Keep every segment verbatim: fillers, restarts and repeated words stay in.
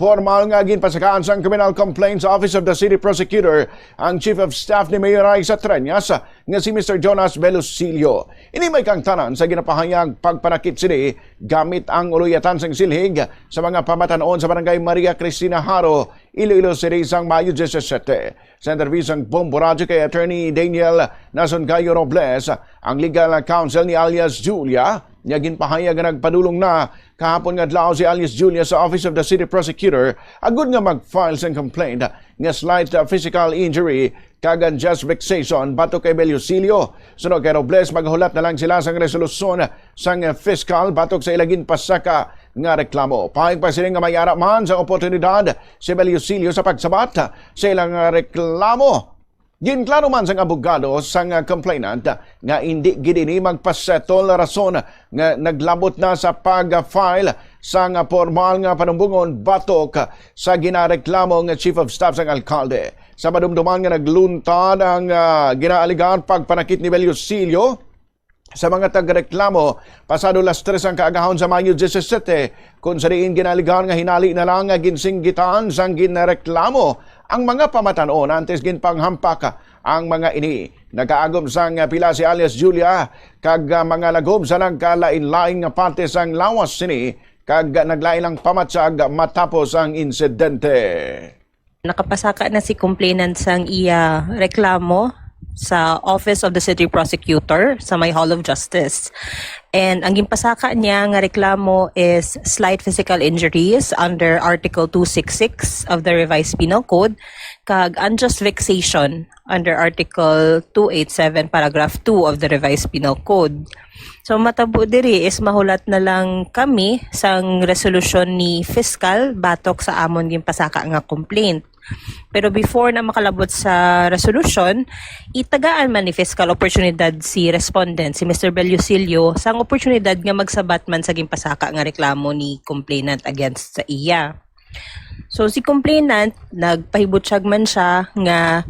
Formal nga ginpasakaan sang criminal complaint sa Office of the City Prosecutor ang Chief of Staff ni Mayor Raisa Treñas nga si Mister Jonas Velosilio. Ini may kaangtanan sa ginapahayag pagpanakit sini gamit ang uluyatan sang silhig sa mga pamatanon sa Barangay Maria Cristina Jaro, Iloilo City sang Mayo disisiete. Sa interview sang Bombo Radyo kay Attorney Daniel Nason Gayo Robles, ang legal counsel ni alias Julia, nga ginpahayag nga nagpadulong na kahapon nga adlaw si alias Julia sa Office of the City Prosecutor agud nga mag-file sang complaint nga slight physical injury kag unjust vexation batok kay Bellosilio. Suno kay Robles, maghulat na lang sila sang resolusyon sang fiskal batok sa ila ginpasaka nga reklamo. Pahayag pa sini nga may ara man sa oportunidad si Bellosilio sa pagsabat sa ilang reklamo. Ginklaro man sang abogado sang complainant nga indi gid ini magpasettle, rason nga naglabot na sa pag-file sang formal nga panumbongon batok sa ginareklamo nga chief of staff sang alkalde. Sa madumduman nga nagluntad ang, ah, ginaalegar pagpanakit ni Bellosilio sa mga tagareklamo pasado las tres ang kaagahon sa Mayo disisiete, kung sa diin ginaalegar nga hinali na lang nga ginsinggitan sang ginareklamo ang mga pamatanon antes ginpanghampak ang mga ini. Nakaagom sang pila si alias Julia kag, ah, mga lagom sa nagkalain-lain nga parte sang lawas sini kag naglain lang pamatyag matapos ang insidente. Nakapasaka na si complainant sang iya reklamo sa Office of the City Prosecutor sa may Hall of Justice. And ang ginpasaka niya nga reklamo is slight physical injuries under Article two six six of the Revised Penal Code kag unjust vexation under Article two eight seven, Paragraph two of the Revised Penal Code. So, matabo diri is mahulat na lang kami sang resolusyon ni Fiscal batok sa amon ginpasaka nga complaint. Pero before na makalabot sa resolusyon, itagaan man ni Fiscal oportunidad si respondent, si Mister Bellosilio, sang oportunidad nga magsabat man sa ginpasaka nga reklamo ni complainant against sa iya. So, si complainant, nagpahibutyag man siya nga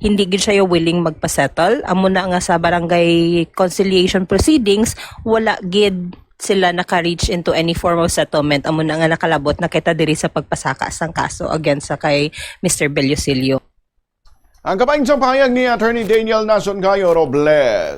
hindi gid siya willing magpa-settle. Amo na nga sa barangay conciliation proceedings, wala gid sila naka-reach into any form of settlement. Amo na nga nakalabot na kita diri sa pagpasaka sang kaso against sa kay Mister Bellosilio. Ang kabahin sang pahayag ni Attorney Daniel Nason Gayo Robles.